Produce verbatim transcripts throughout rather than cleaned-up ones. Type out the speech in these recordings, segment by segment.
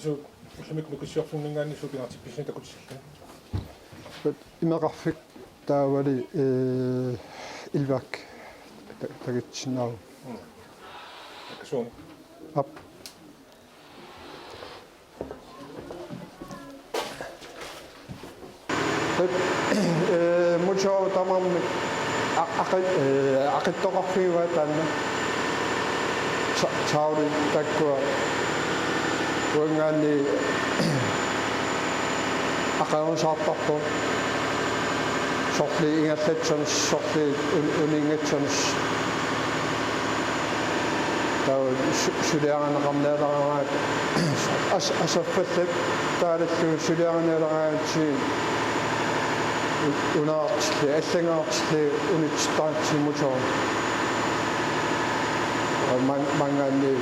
Su-, ullumikkut Nukissiorfinninngaanniit suut pingaartippisiuk takutissallugit? Imeqarfik taavali, eh, Ilvak ta-, takutissinnaavoq. Mm. Takuuk. Aap. Eh, motorit tamarmik a-, aqit-, eh, aqittoqarfigaat taanna. Cha-, Charlie taakkua uanngaanniit aqagusaartarput. Soorlu ingallatsanik, soorlu un-, uninngatsanik. Taava su-, suliarineqarnialeraangat as-, aserfallataallu suliarineqarnialeraangatsigu u-, unaartillugu, allangaartillugu unitsittaratsigimut. Taava man-, maanngaanniit,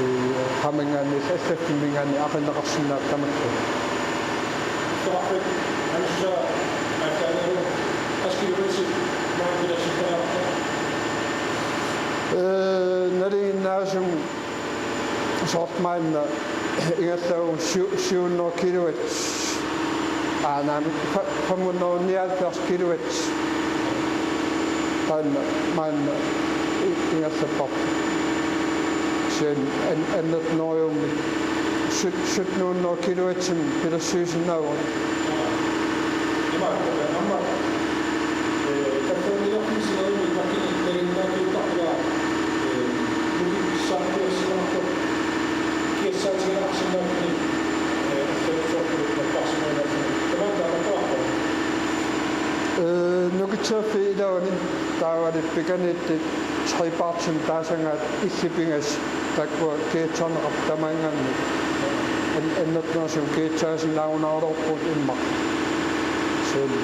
eh, qamangaanniit allaffimminngaanniit aqinneqarsinnaapput tamakku. Soqarfik, anussaa, aallaaneruvoq, qassit kilometrit maani pilersittariaqartoq? Eh, nalinginnaasumik soorlu maanna ingerlavugut syv-, syv hundrede kilowatt. Aa, naamik, fe-, fem hundrede nioghalvfjerds kilowatt. Taanna maanna i-, ingerlapparput. Kisianni an-, annertunerujummik syv-, sytten hundrede kilowattimik pilersuisinnaavagut. Ima, aamma, eh, takkuniarfik sinerinik imakkini nalinginnaaffigineqartarput, eh, Nukissaartuassimaartoq kiassaatigineqarsinnaapput, eh, allatut soorlu napparsimanerluni. Tamatta aamma. Eh, Nukissiorfiit iluanni taavali pikaniittit trepartimik taasagaat illit pingasut taakkua kiassarneqarput tamaanngaanniit. An-, annertunerusumik kiassaasinnaajunnaarluarpugut immaqa. Soorlu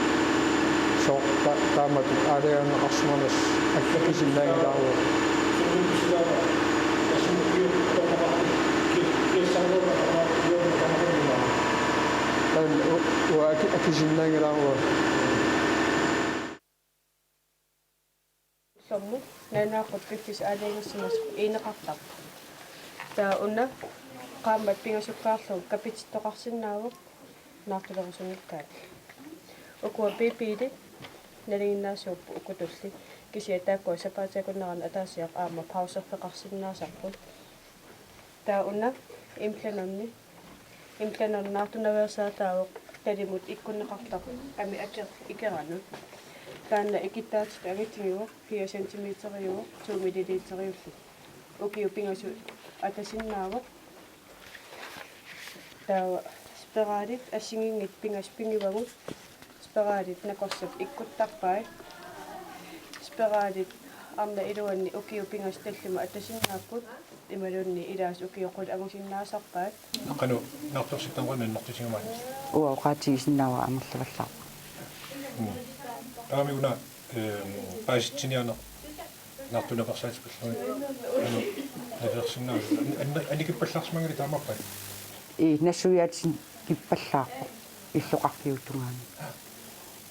sooq ta-, taamatut aalajangerneqarsimanersoq akisinnaanngilaarlugu. Taanna u-, uanga aki-, akisinnaanngilaarlugu. Ullormut nalunaaquttap piffissap aalajangersimasoq ineqartarpoq. Taava una qaammat pingasukkaarlugu kapitittoqarsinnaavoq naartulerusunngikkaanni. Ukua biibiilit nalinginnaasuupput ukutulli, kisianni taakkua sapaatip akunneranut ataasiaq aamma pauserfeqarsinnaasarput. Taava una Implanonni, Implanon naartunaveersaataavoq talimut ikkunneqartoq ami ake-, ikeranut. Taanna ikittaatitut angitsigivoq, fire centimeteriuvoq, to milliliteriullugu. Ukiut pingasut atasinnaavoq. Taava spiralit assigiinngitsut pingasut pigivagut. Spiralit nakorsap ikkuttarpai. Spiralit arnat iluanni ukiut pingasut tallimat atasinnaapput. Imaluunniit ilaasa ukiut qulit angusinnaasarpaat. Qanoq naartulersittaarneq annertusiumaarnersoq? Uanga oqaatigisinnaavara amerlavallaarpoq. Mm. Taamami una, eh, paasitsiniarneq naartunaveersaatipallugit. Anu, naveersinnaavat. An-, an-, annikippallaarsimanngilaq taamaappat? Ii, nassuiaatitsinni kippallaarpoq illoqarfiup tungaanut.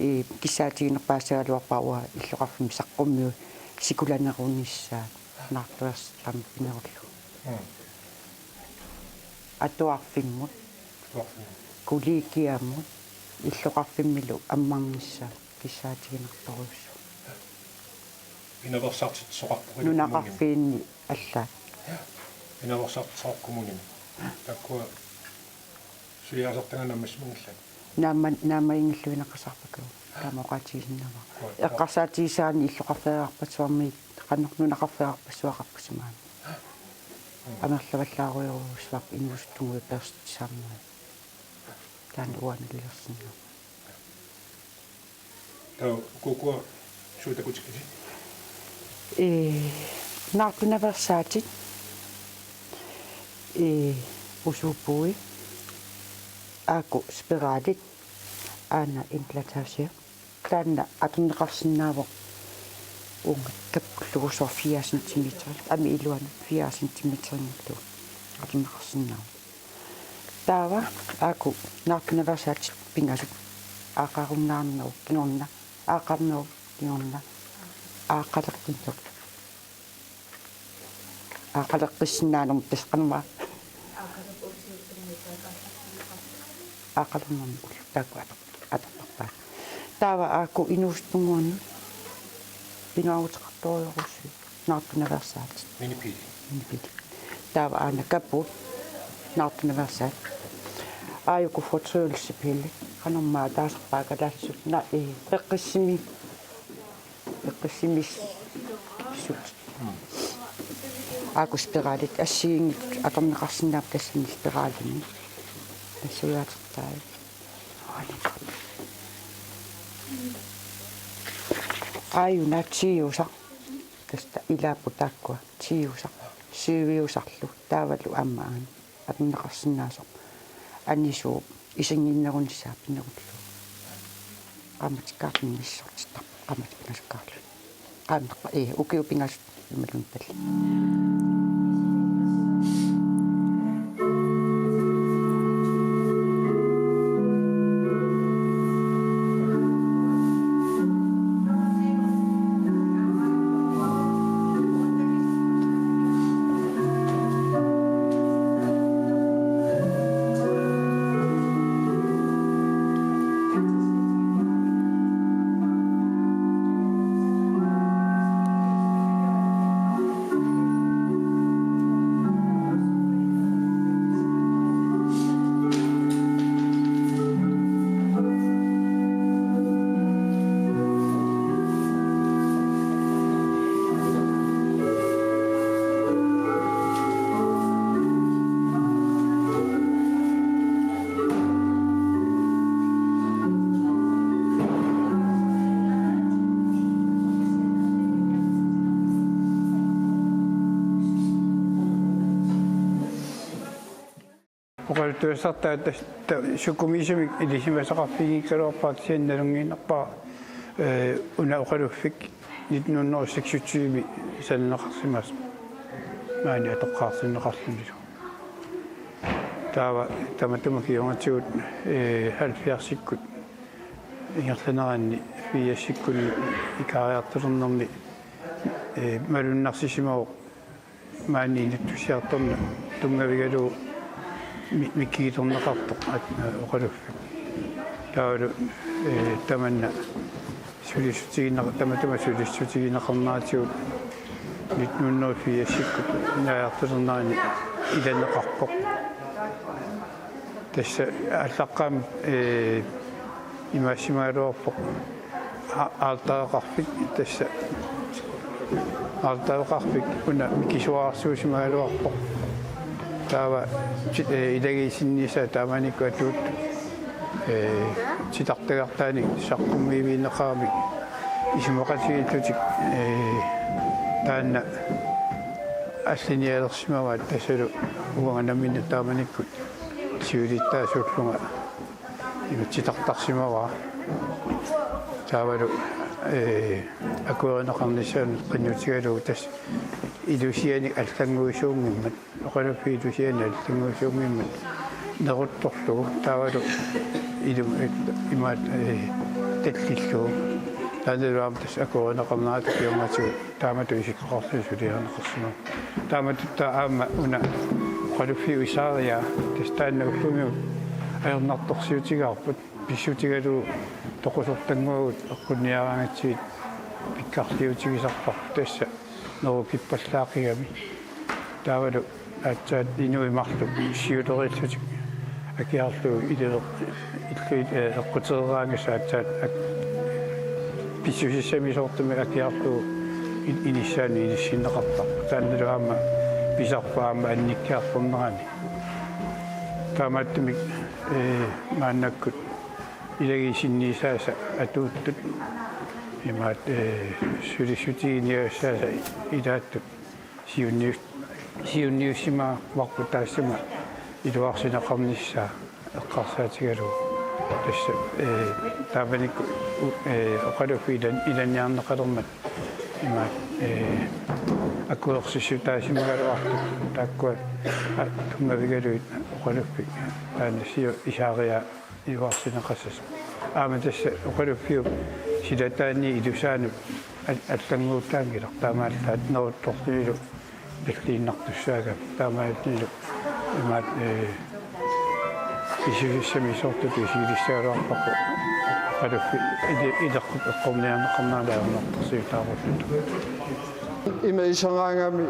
Ii, kissaatigineq paasisagaluarpara uanga illoqarfimmi saqqummiunut sikulanerunissaa naartulersittaarneq pinerullugu. Mm. Atuarfimmut, atuarfimmut, kollegiamut, illoqarfimmilu ammarnissaa kissaatiginartorujussuuvoq. Pinaveersaartitsisoqarpoq ilaa kommunimi? Nunaqarfiinni allaat. Pinaveersaartitsisoqarpoq kommunimi. Taakkua suliarisartagaat naammassimanngillat? Naamma-, naammaginngilluinnaqasaarpakka. Taama oqaatigisinnaavara. Oi, oi. Eqqarsaatigisaraanni illoqarfeerarpassuarnik qanoq nunaqarfeerarpassuaqarpusi maani. Mm. Amerlavallaarujorujussuarput inuusuttunut peersitsisarnerit. Taanna uanga nalilersinnaavara. Taava ukua suut takutikkisi? Ee, naartunaveersaatit, ee, usuupui, aaku spiralit, aana implantaasiat. Taanna atorneqarsinnaavoq uunga kappullugu soorlu fire centimeter, ami iluanut fire centimeterinnullugu atorneqarsinnaavoq. Taava aaku naartunaveersaatit pingasut aaqqarunnaarnerup kingorna, aaqqarnerup kingorna, aaqqaleqqinnerup. Aaqqaleqqissinnaanermut tassa qanormaa. Aqqalunnguami ullut taakku ator-, atortarpaat. Taava aajuku inuusuttunnguamik pingaaruteqartorujussuuvoq naartunaveersaatit. Minipili. Minipili. Taava aana kapuut naartunaveersaat. Aajuku fortrydelsepille. Qanormaa taasarpaa kalaallisut na-, ee, peqqissimi-, peqqissimissut. Aajuku spiralit assigiinngitsut atorneqarsinnaapput tassani spiralimi. Nassuiaatertai. Aajuna tiiusaq. Tassa ilaapput taakkua. Tiiusaq. Siviusarlu. Taavalu aamma aana atorneqarsinnaasoq. Anisuup isigiinnerunissaa pinerullugu. Qaammatikkaarluni misissortittarpoq. Qaammatit pingasukkaarluni. Qaammat, ee, ukiut pingasut imaluunniit tallimat. Oqaluttuassartaa tassa sukumiisumik ilisimasaqarfigigaluarpara, kisianni nalunngiinnarpara, ee, una oqaluffik nitten hundrede og seksogtyve sananeqarsimasoq maani atoqqaartinneqarlunilu. Taava tamatuma kingornatigut, ee, halvfjerdsikkut ingerlaneranni firsikkunni ikaariartulernermi, ee, malunnarsisimavoq maani inuttussiartorneq tunngavigalugu mi-, mikigiterneqartoq at-, ee, oqaluffik. Taavalu, ee, tamanna sulissutigineq-, tamatuma sulissutigineqarneratigut nitten hundrede firsikkut naajartulernerani ilaneqarpoq. Tassa aallaqqaammut, ee, imaassimagaluarpoq a-, aaltareqarfik, tassa aaltareqarfik una mikisuararsuusimagaluarpoq. Taava ti-, ee, ilagiit sinniisaat taamanikkut atuuttut, ee, titartagartaanik saqqummiivigineqaramik isumaqatigiillutik, ee, taanna allinialersimavaat, tassalu uanga nammineq taamanikkut siulittaasuullunga ima titartarsimavara. Taavalu, ee, akuerineqarnissaanut qinnutigalugu tassa ilusianik allannguisuunngimmat, oqaluffik ilusianik allannguisuunngimmat neruttorlugu, taavalu ilum-, imaat, ee, tallillugu. Taannalu aamma tassa akuerineqarnerata kingornatigut taamatut isikkoqarluni suliarineqarsimavoq. Taamatut taava aamma una oqaluffiup isaariaa, tassa taanna ullumikkut ajornartorsiutigaarput, pissutigalugu toqusortannguagut eqqunniaraangatsigit pikkarliutigisarparput, tassa nerukippallaaqigami. Taavalu aatsaat inuit marluk siuleriillutik akiarlugu iliveq-, illuit, ee, eqqutereeraangassat aatsaat ak-, pissusissamisoortumik akiarlugu i-, inissaanut inissinneqartarput. Taannalu aamma pisarpoq aamma annikkiartornerani. Taamaattumik, ee, maannakkut ilagiit sinniisaasa atuuttut imaat, ee, sulissutiginiagassaasa ilaattut siunnius-, siunniussimavarput taassuma iluarsineqarnissaa eqqarsaatigalugu. Tassa, ee, taamanikkut u-, ee, oqaluffik ilan-, ilanniarneqalermat imaat, ee, akuersissutaasimagaluartut taakkua, aa, tunngavigalugit oqaluffik taanna siu isaariaa iluarsineqassasoq. Aamma tassa oqaluffiup silataani ilusaanut al-, allannguutaanngilaq, taamaallaat neruttorlunilu talliinnartussaagami, taamaattumilu imaat, ee, Isivissami soorlu isigilissagaluarparput. Qaluffi ili-, ileqqut eqqorniarneqarnerat ajornartorsiutaarullutik. Ima iseraangami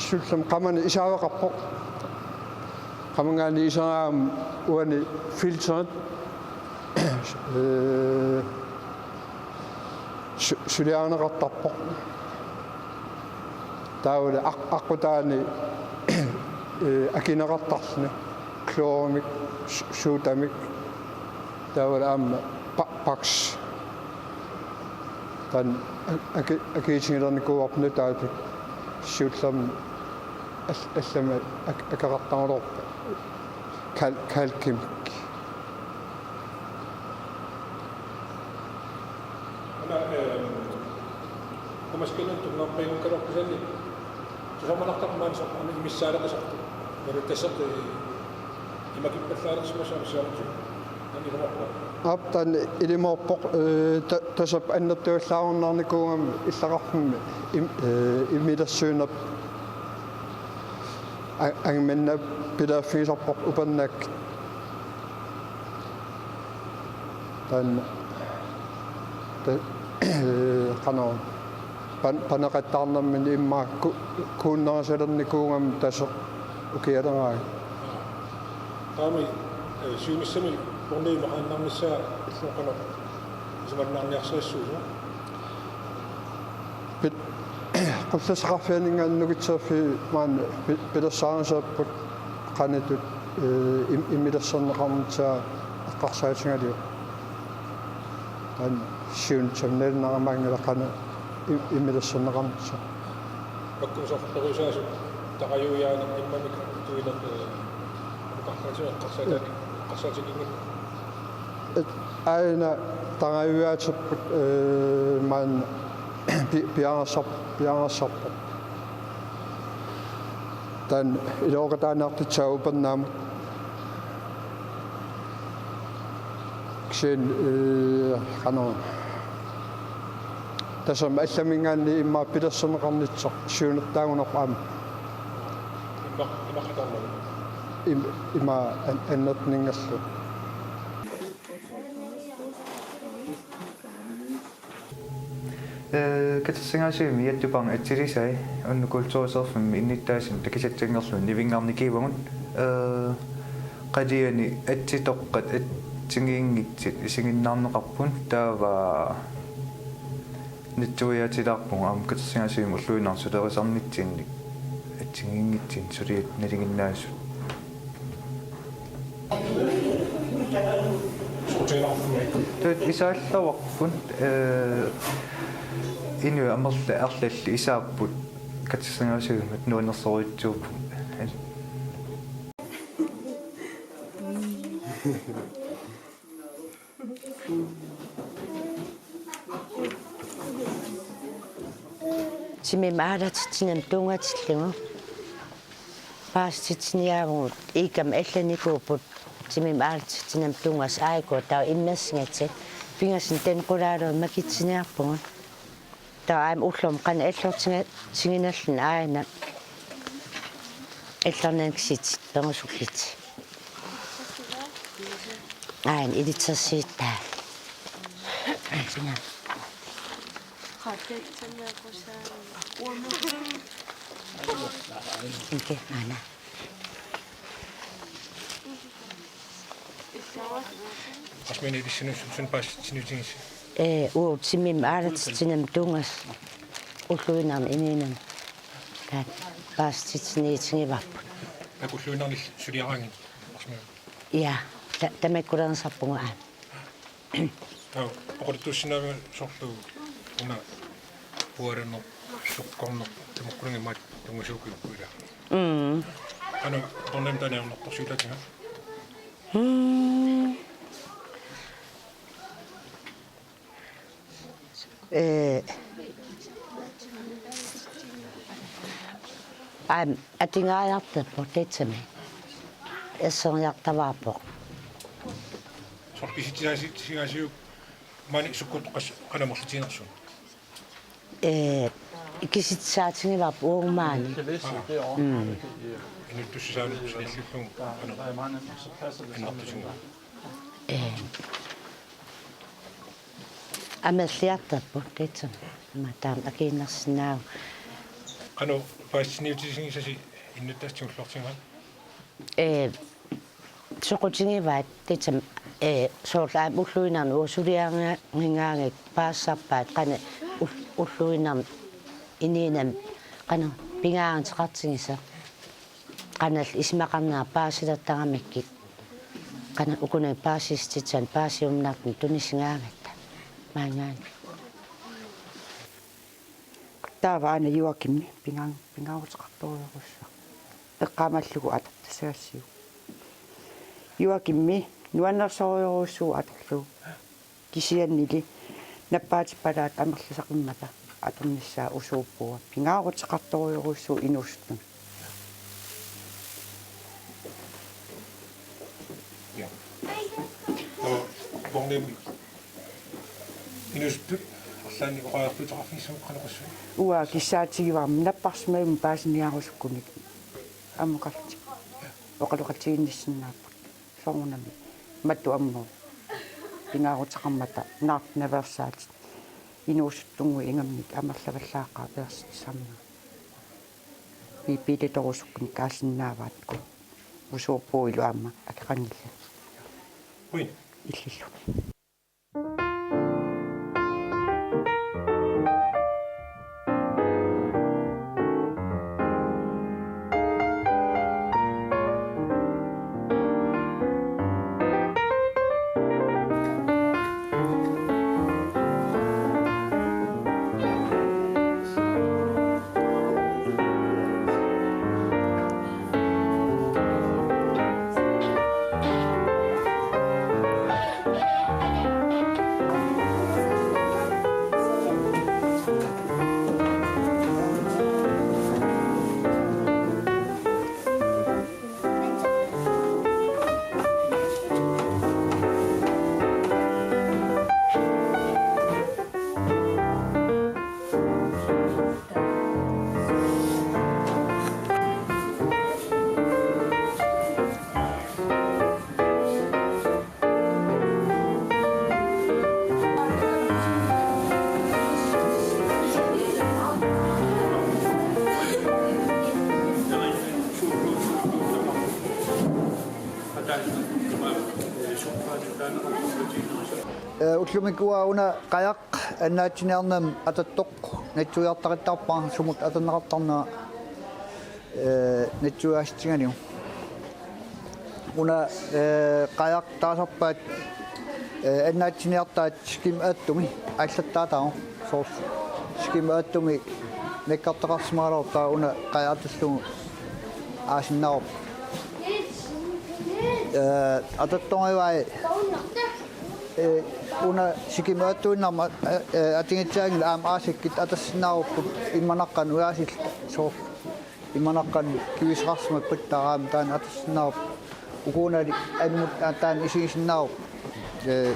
sullum qamani isaaveqarpoq. Qamangaani iseraangami uani filterit, ee, su-, suliarineqartarpoq. Taavalu aq-, aqqutaani, ee, akineqartarluni. Klorimik, su-, sodamik. Taavalu aamma pa-, paks. Taanna a-, aki-, akiitigilernikuuarput nutaatut. Siullermik al-, allamik ak-, akeqartaruloorpoq. Kal-, kalkimik. Una, eh, kumasikkinnut tunngavigaluarpassannik tusarnaartarmat soorlu imissaaleqisartut. Nalutassartut imakippallaalersimassaaq siortu. Aap, taanna ilimoorpoq, eh, ta-, tasap annertuallaarunnaarnikuugami illaqarfimmi im-, eh, imilersuinerput a-, angimanna pilaaffigisarpoq upernaakkut. Taanna ta-, qanoq pan-, paneqattaarnermini immaqa ku-, kuunnerisalernikuugami taseq ukialeraangat. Taami, eh, siunissami porniumaqaannarnissaa illuoqanaq isumannaarniarsarissuusoq. Pit-, qullersaqarfianinngaanniit nukitserfii maani pi-, pilersaarusiorput qanoq ittut, eh, im-, imilersorneqarnissaa eqqarsaatigalugu. Taanna siunissami nalunarami maanngilaq qanoq i-, imilersorneqarnissaa. Makku soorlu perusaasut tarajuiaaneq immamik tuineq, eh, amukartaatigut eqqarsaataani-, eqqarsaatiginngilagut. Aana tarajuiaaterput, eh, maanna pi-, piareersar-, piareersarpoq. Taanna ilooqataaniartussaavoq upernaamut. Kisianni, eh, qanoq. Tassami allaminngaanniit immaqa pilersorneqarnissaa siunertaagunarpoq aamma. Ima, ima qatarlugu. Im-, ima an-, annertuninngorlugu. Eh, katersugaasivimmi Jattupang atsilisai unnuk kulturreservimi innuttaasunik takusatsanngorlugit nivinngarnikiivagut. Eh, qaliani atsitoqqat atsigiinngitsut isiginnaarneqarput, taava natsuiaatilaarpugut aamma katersugaasivimmi ulluinnarni sulerisarnitsinni atsigiinngitsunik suliat nalinginnaasut. Taava isaallavarput, eh, inuit amerla-, arlallit isaapput katersugaasivimmi nuannersorujussuupput. Timimik aalatitsinermik tunngatillugu paasititsiniaavugut, iikkami allanikuupput timimik aalatitsinermik tunngasut aajuku, taava immersugassat pingasut taanna qulaaluit makitsiniarpugut. Taava aamma ullumi qanoq allortiga-, tiginalluni aana allornanngikkaluarlutik perusullutik. Aana ilitsersuutaa. Aana. Inke, aana. Qasmini ilissinus sun paasititsiniutigisoq. Ee, uu, timimik aalatitsinermik tunngasut ulluinnarni inuunermi. Taava paasititsiniutigivarput. Taakku ulluinnarni suliaraangat. Qasmini. Ja, ta-, tamakkulernisarpugut aamma. Taava oqaluttuussinnaavit soorlu una pualanneq, sukkorneq, tamakkununnga imaattoq tunngasuukkukkit ilaa. Mm. Qanoq, tornam taanna ajornartorsiutaatiga? Mm. Eh. Aamma atugaajartorpoq tassami. Asseriartuaarpoq. Soorlu kisitsisaasi-, sigaasiuk maani sukkut qas-, qanoq amerlatiginersugut? Ee, kisitsisaatigivarput uagut maani. Mm. Inuttussusaanut sanilliullugu qanoq annertusinngiva? Ee. Amerliartarput tassami aamma taama akiinnarsinnaavugut. Qanoq paasiniutigisassasi innuttaasut tigulluartigigaat? Ee, soqutigivaat tassami, ee, soorlu aamma ulluinnarni uanga suliarinngigaangakkit paasisarpaat qanoq ul-, ulluinnarni inuunera qanoq pingaaruteqartigisoq. Qanoq isumaqarnera paasilertaramikkit. Qanoq ukunani paasissutissat paasiuminartut tunisigaangatta. Maanngaanniit. Taava aana Joakimmi pinga-, pingaaruteqartorujorujussuaq. Eqqaamallugu atortassagassiuk. Joakimmi nuannersorujorujussuuvoq atorlugu. Kisiannili nappaatippalaat amerlasoqimmata atornissaa usuuppunga pingaaruteqartorujorujussuuvoq inuusuttunut. Ja. Nå, Bornholm. Inuusuttut arlaannik oqariartuuteqarfigissagukkit qanoq oqassuit? Uanga kissaatigivarput napparsimmavimmi paasiniarusukkunik aamma oqaloqat-, oqaloqatigiinnissinnaapput. Soorunami matuma aamma pingaaruteqarmata naartunaveersaatit inuusuttunnguit ingammik amerlavallaaqaat versitsisarmagit. Piipiilitorusukkut kaasinnaavaat uku. Usuuppunga illit aamma akeqanngillat. Ui. Illillu. Ee, ullumi uanga una qajaq annaatsiniarnani atattoq natsuiartaqattaarpara sumut atorneqartarnera, ee, natsuiaatinganiuk. Una, ee, qajaq taasarpaat, ee, annaatsiniartaat Sikimi aatsumi aallattaataavoq soorlu. Sikimi aatsumi nakkartoqarsimagaluartoq taava una qajaq atorlugu aasinnaavarput. Ee, atattorivai, ee, una Sikimi aatsuinnarmi, ee, ee, atugassaaginnarmik aamma aasakkut atassinnaavarput immanaqqanik ujaasillutik soorlu. Immanaqqanik kivisaqarsimappat taava aamma taanna atassinnaavarput. Ukuunali ammut, aa, taanna isigisinnaavoq. Ee,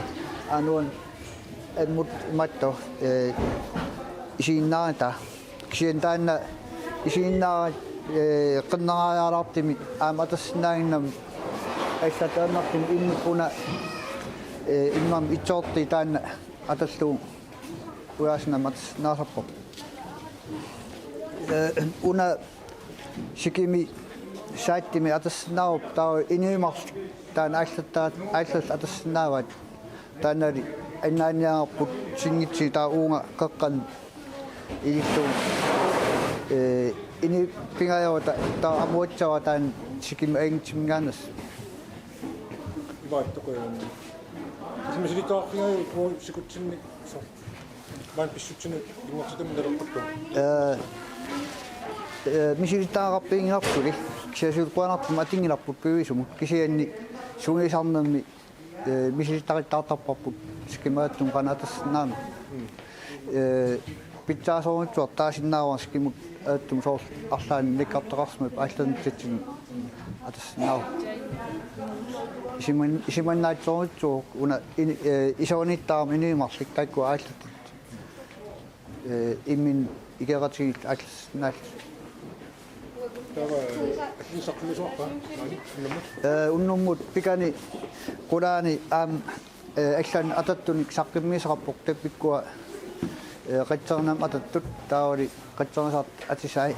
aamma una ammut imaattoq, ee, isiginnaarata. Kisianni taanna isiginnaarata, ee, qerneraajaalaartumik aamma atassinnaaginnarmik aallattaannartumik immikkut una, ee, immami itsoorti taanna atorlugu ujaasinnarmik atas-, naasarpoq. Ee, una Sikimi saatsumi atassinnaavarput taava inuit marluk taanna aallattaa-, aallallu atassinnaavaat. Taannali annaaniagarput sinngitsunik taava uunga qeqqanut ilillugu. Ee, inuit pingajuata taava amuassavaa taanna Sikimi ajunngitsumik ingaannassaq. Ivaattoq, ee, misilittagaqarfigaarput sikutsinni soorlu. Maani pissutsinut ingerlanermut naleqquttoq. Ee, ee, misilittagaqarfiginngilarput suli. Kisianni suli qujanartumik atunngilarput piviusumut. Kisianni sungiusarnermi, ee, misilittarittaartarparput Sikimi aatsumi qanoq atassinnaanera. Ee, pitsaasorujussuaq taasinnaavara Sikimut aatsumut soorlu arlaannik nakkartoqarsimapput aallarnitsitsinnut atassinnaavara. Isuman-, isumannaatsorujussuuvoq una ini-, ee, isuaniittaarami inuit marluk taakkua aallartut. Ee, imminut ikeqatigiillutik aallassinnaallutik. Taava, eh, saqqummiussavara? Ee, unnummut pikani qulaani aamma, ee, allanut atattunik saqqummiussaqarpoq, taava pikkua, ee, qatsernammik atattut, taavali qatsernisartut atisai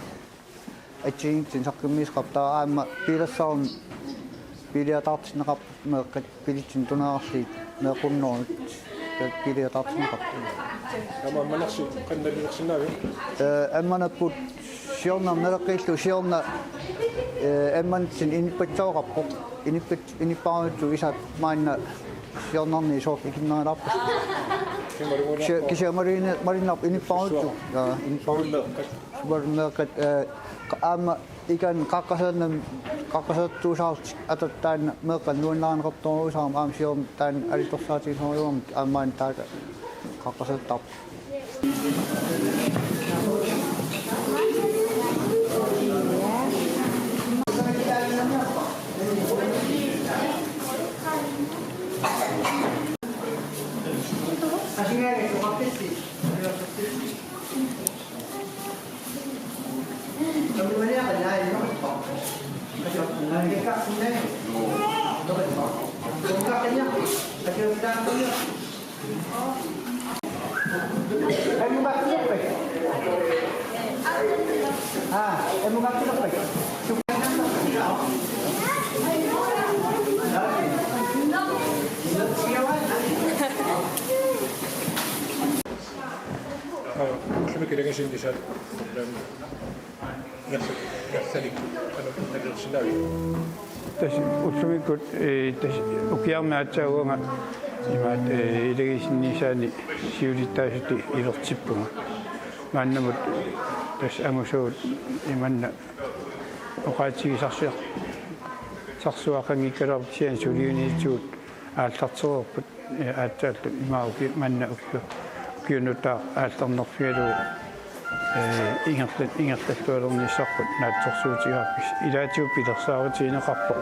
assigiinngitsunik saqqummiussaqarput, taava aamma pilersaarunik biiliataartinneqarput meeqqat, billetsinik tuneqarlugit meeqqat hunnorujut, taava biiliataartinneqarput. Aamma ammanersi qanoq nalilersinnaavit? Ee, ammanapput siorna naleqqiillu siorna, ee, ammanatsinni inuppassuaqarpoq. Inuppat-, inuppassuarujussuuvoq, isaat maanna siornarni soorlu ikinnerulaarput. Kisianni malunnarpoq, malunnarpoq inuppassuarujussuuvoq. Jaa, inuppassuarujussuuvoq. Suarmeeqqat, ee, qa-, aamma ikan qaqqasernermik, qaqqasertuusaarlutik atattaanna meeqqat nuannaarneqartorujussuusarmata aamma siorna taanna alitorsaatigisorujussuuarmata aamma taakku qaqqasertarput. Aa, ullumi ilagisinnisaat, ingerla-, ingerlanik qanoq nalilersinnaavit? Tassa ullumikkut, ee, tassa ukiarmi aatsaat uanga imaat, ee, ilagisinnisaanni siulittaasutit ilertippunga. Maannamut tassa angusuut imanna oqaatigisarsiar-, sarsuaqqanngikkaluarput, kisianni suliunissutigut aallartereerput, ee, aatsaallu ima uki-, manna ukiu-, ukiunut taava aallarnerfigalugu, ee, ingerla-, ingerlalluarnissarput naatsorsuutigaarput. Ilaatigut pilersaarutigineqarpoq.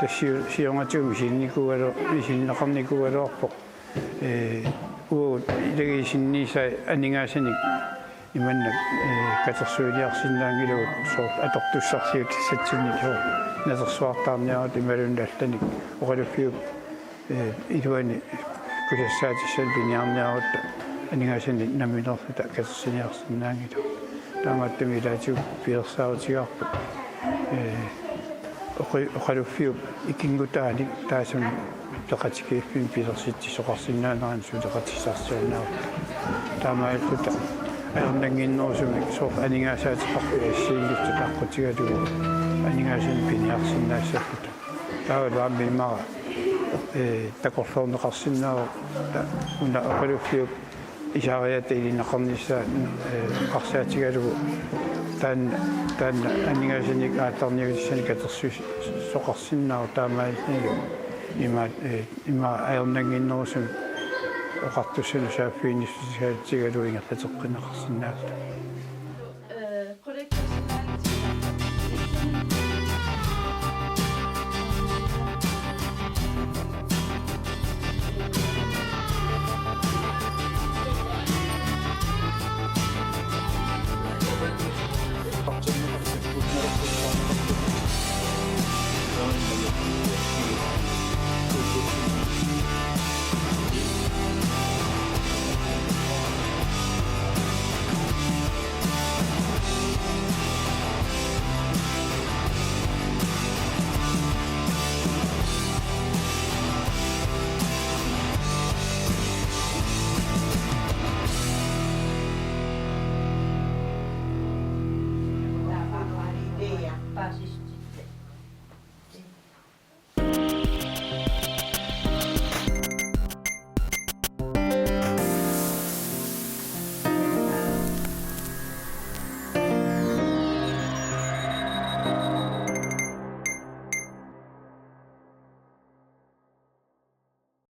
Tassa siu-, siornatigut misilinikuugalu-, misilinneqarnikuugaluarpoq. Ee, uagut ilagisinnisaat aningaasanik imannak, ee, katersuiniarsinnaanngilagut, soorlu atortussarsiutissatsinnik, soorlu natersuartaarniarutta imaluunniit allanik oqaluffiup, ee, iluani kusassaatissanik piniarniarutta aningaasanik nammineerluta katersiniarsinnaanngilagut. Taamaattumik ilaatigut pilersaarutigaarput, ee, oqi-, oqaluffiup ikinngutaanik taassuma peqatigiiffimmik pilersitsisoqarsinnaanerannut suleqatissarsiorniarutta. Taamaalilluta ajornannginnerusumik soorlu aningaasaateqarfiit assigiinngitsut aqqutigalugu aningaasanik piniarsinnaassalluta. Taavalu aamma immaqa, ee, takorloorneqarsinnaavoq ta-, una oqaluffiup isaariata ilineqarnissaa, ee, eqqarsaatigalugu taanna, taanna aningaasanik aallarniutissanik katersuis-, soqarsinnaavoq taamaalillunilu imaat, ee, ima ajornannginnerusumik oqartussanut saaffiginnissutissaatigalugu ingerlateqqinneqarsinnaalluni.